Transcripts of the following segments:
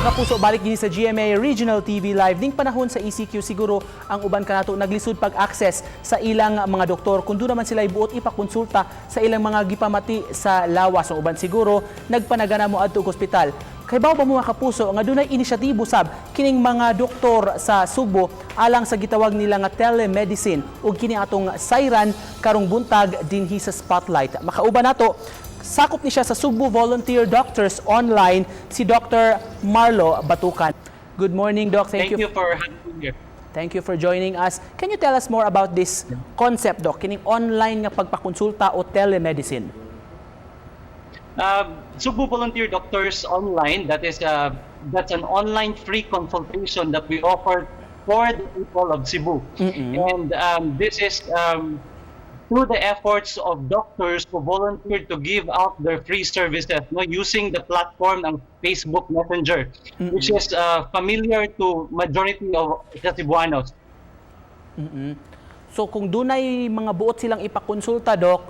Kapuso, balik dinhi sa GMA Regional TV Live. Ning panahon sa ECQ, siguro ang uban kanato naglisod pag-access sa ilang mga doktor. Kung duna man sila buot ipakonsulta sa ilang mga gipamati sa lawas. Ang uban siguro nagpanagana mo adto og ospital. Kay ba mo, mga kapuso, nga dunay inisyatibo sab kining mga doktor sa Sugbo alang sa gitawag nila nga telemedicine, ug kini atong sayran karong buntag dinhi sa Spotlight. Makauban nato, sakop ni siya sa Sugbo Volunteer Doctors Online, si Dr. Marlo Batukan. Good morning, Doc. Thank Thank you. You for having me here. Thank you for joining us. Can you tell us more about this concept, Doc? Kining online nga pagpakonsulta o telemedicine. Sugbo Volunteer Doctors Online, that's an online free consultation that we offer for the people of Cebu. And this is through the efforts of doctors who volunteered to give out their free services, no, using the platform ng Facebook Messenger, which is familiar to majority of the Cebuanos. So kung dunay mga buot silang ipakonsulta, Doc,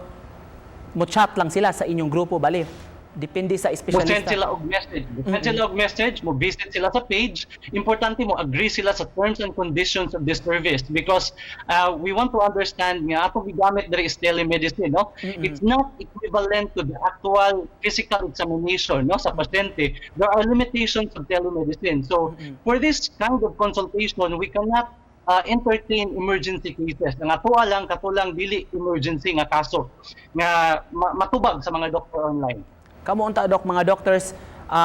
mo chat lang sila sa inyong grupo, bali. Depende sa Mo send espesyalista. Sila og message. Mo send sila og message, mo visit sila sa page. Importante mo agree sila sa terms and conditions of this service because we want to understand nga atong gigamit diri is telemedicine, no? It's not equivalent to the actual physical examination, no, sa pasyente. There are limitations of telemedicine. So for this kind of consultation, we cannot entertain emergency cases. Ang atoa lang kato lang dili emergency nga kaso nga matubag sa mga doktor online. Kamo unta, Doc, mga doctors,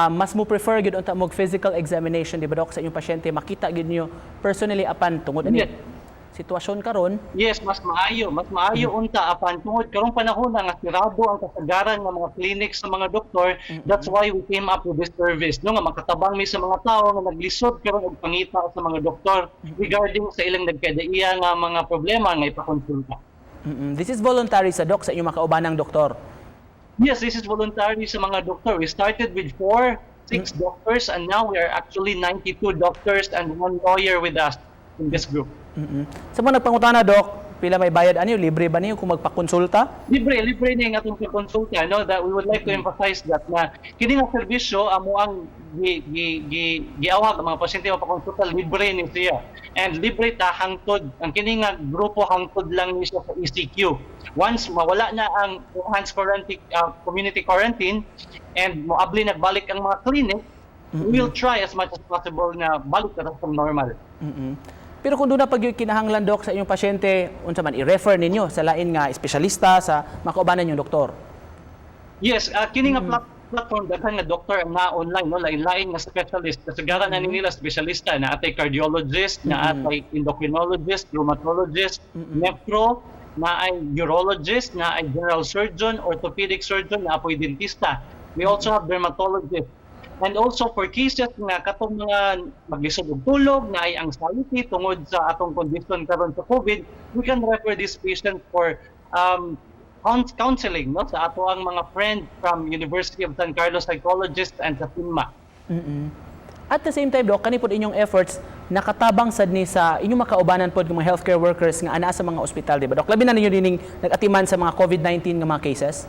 mas mo prefer gyud unta mo physical examination, di ba, Doc, sa inyong pasyente, makita gyud niyo personally, apan tungod ani sitwasyon karon? Yes, mas maayo, mas maayo unta, apan tungod karong panahon na nga sirado ang kasagaran ng mga clinics sa mga doktor, that's why we came up with this service, no, nga makatabang mi sa mga tao nga naglisod karon og pangita sa mga doktor regarding sa ilang nagkadaiya nga mga problema nga ipakonsulta. This is voluntary sa, Doc, sa inyong mga kaubanang doktor? Yes, this is voluntary sa mga doktor. We started with four, six doctors, and now we are actually 92 doctors and one lawyer with us in this group. Sa mga nagpangutana, Doc, pila may bayad ani? Libre ba niyo kung magpakonsulta? Libre, libre ni ang atong konsulta, no, that we would like to emphasize that na kini nga serbisyo amo ang gi gi gi giawhag ang mga pasyente mapakonsulta, libre ni siya. And libre ta hangtod ang kini nga grupo, hangtod lang ni siya sa ECQ. Once mawala na ang enhanced quarantine, community quarantine, and moabli nagbalik ang mga clinic, we will try as much as possible na balik na sa normal. Pero kung duna pa gyud kinahanglan, Doc, sa inyong pasyente, unsa man, i-refer ninyo sa lain nga espesyalista sa makaubanan yung doktor? Yes, kini nga platform, daghan nga doktor ang naa online, no, lain-lain nga specialist. Kasagaran na nila espesyalista, naa tay cardiologist, naa tay endocrinologist, rheumatologist, nephro, naay urologist, naay general surgeon, orthopedic surgeon, naa poy dentista. We also have dermatologist. And also for cases nga katong mga maglisod og tulog, naay anxiety tungod sa atong condition karon sa COVID, we can refer this patient for counseling, no, sa ato ang mga friend from University of San Carlos psychologists and sa PINMA. At the same time, Doc, kani pod inyong efforts nakatabang sad ni sa inyong makaubanan pod ng mga healthcare workers nga anaa sa mga ospital, di ba, Doc? Labi na ninyo dining nag-atiman sa mga COVID-19 nga mga cases?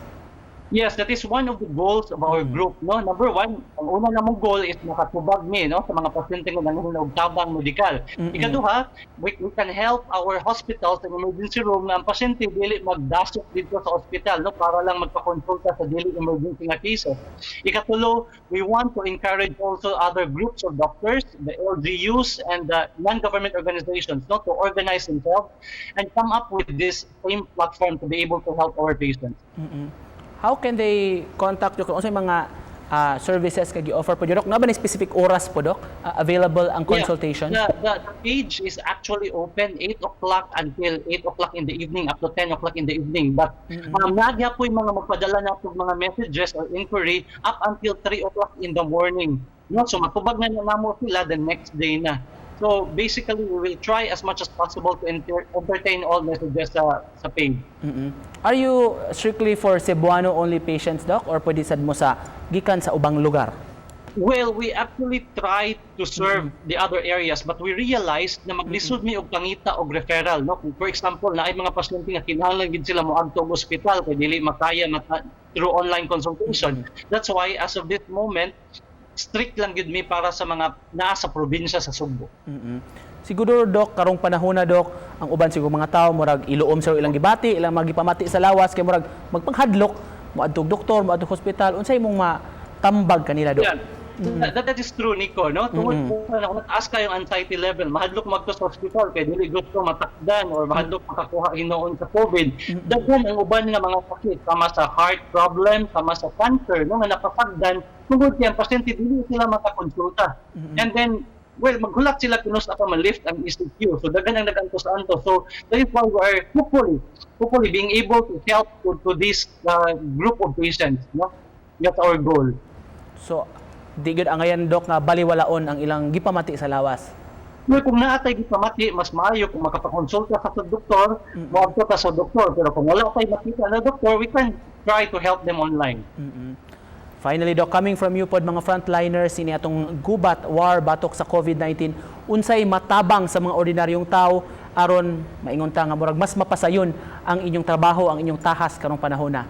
Yes, that is one of the goals of our group. No, number one, ang una namong goal is makatubag mi, no, sa mga pasyente nga nangahuna og tabang medikal. Ikaduha, we can help our hospitals and emergency room nga ang pasyente dili magdasok dito sa ospital, no, para lang magpakonsulta sa dili emergency nga cases. Ikatulo, we want to encourage also other groups of doctors, the LGUs and the non-government organizations, no, to organize themselves and come up with this same platform to be able to help our patients. How can they contact you kung unsay mga services kag gi-offer po, Doc? Naa ba ni specific oras po, Doc, available ang consultation? Yeah, the page is actually open 8 o'clock until 8 o'clock in the evening, up to 10 o'clock in the evening. But naa gyapoy mga magpadala na og mga messages or inquiry up until 3 o'clock in the morning. No? So matubag na namo sila the next day na. So basically, we will try as much as possible to entertain all messages sa page. Are you strictly for Cebuano only patients, Doc, or pwede sad mo sa gikan sa ubang lugar? Well, we actually try to serve the other areas, but we realized na maglisod mi og pangita og referral, no? Kung for example, naay mga pasyente nga kinahanglan gid sila moadto og ospital kay dili makaya through online consultation. That's why as of this moment, strict lang gyud mi para sa mga naa sa probinsya sa Sugbo. Siguro, Dok, karong panahon na, Dok, ang uban siguro mga tao murag iluom sa ilang gibati, ilang mga gipamati sa lawas kay murag magpanghadlok moadtog doktor, moadtog hospital. Unsay imong matambag kanila, Dok? Yeah. That is true, Nico, no? Tungod po na kung taas kayong anxiety level, mahadlok magto sa hospital kay dili gusto matakdan or mahadlok makakuha hinuon sa COVID. Daghan ang uban nga mga sakit sama sa heart problem, sama sa cancer, no, nga napasagdan tungod kay ang pasyente dili sila makakonsulta. And then, well, maghulat sila kinusa pa ma-lift ang ECQ. So daghan ang nag-antos-antos. So that is why we are hopefully being able to help to this group of patients, no? That's our goal. So di gyud angayan, Dok, nga baliwalaon ang ilang gipamati sa lawas. Well, kung naa tay gipamati, mas maayo kung makapakonsulta ka sa doktor, moadto ka sa doktor. Pero kung wala tay makita na doktor, we can try to help them online. Finally, Doc, coming from you pod, mga frontliners ini atong gubat war batok sa COVID-19, unsay matabang sa mga ordinaryong tao aron maingon ta nga murag mas mapasayon ang inyong trabaho, ang inyong tahas karong panahon na?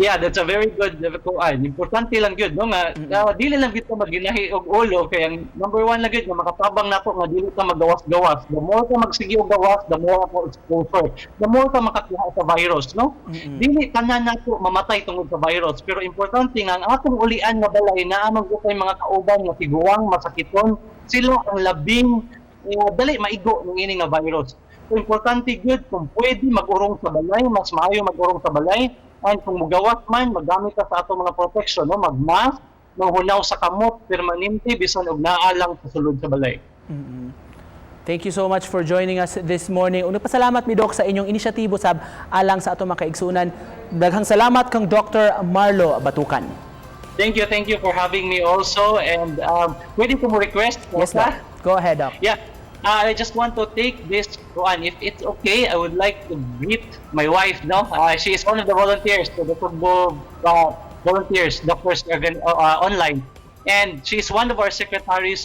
Yeah, that's a very good kuan. Importante lang gyud, no, nga dili lang gyud ta maginahi og ulo kay ang number one lang gyud nga makatabang nako nga dili ta magawas-gawas. The more ka magsige og gawas, the more ka exposure. The more ka makakuha sa virus, no? Dili tanan nato mamatay tungod sa virus, pero importante nga ang atong ulian nga balay naa man gyud tay mga kauban nga tiguang masakiton, sila ang labing dali maigo ng ini nga virus. So importante gyud kung pwede mag-urong sa balay, mas maayo mag-urong sa balay. And kung mugawas man, magamit ka sa atong mga protection, no? Mag-mask, manghunaw sa kamot permanente bisan og naa lang sa sulod sa balay. Thank you so much for joining us this morning. Una, pasalamat mi, Doc, sa inyong inisyatibo sab alang sa atong mga kaigsunan. Daghang salamat kang Dr. Marlo Batukan. Thank you for having me also. And pwede ko mo request? Yes, Doc? Doc. Go ahead, Doc. Yeah. I just want to take this one. If it's okay, I would like to greet my wife. No, she is one of the volunteers to the Sugbo volunteers, doctors online, and she's one of our secretaries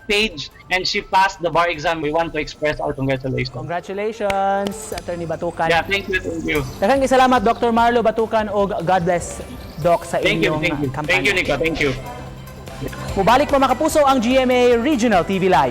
page, and she passed the bar exam. We want to express our congratulations. Congratulations, Attorney Batukan. Yeah, thank you, thank you. Daghang salamat, Dr. Marlo Batukan, og God bless, Doc, sa Thank you, inyong thank you. kampanya. Thank you, Nico. Thank you. Mubalik pa, mga kapuso, ang GMA Regional TV Live.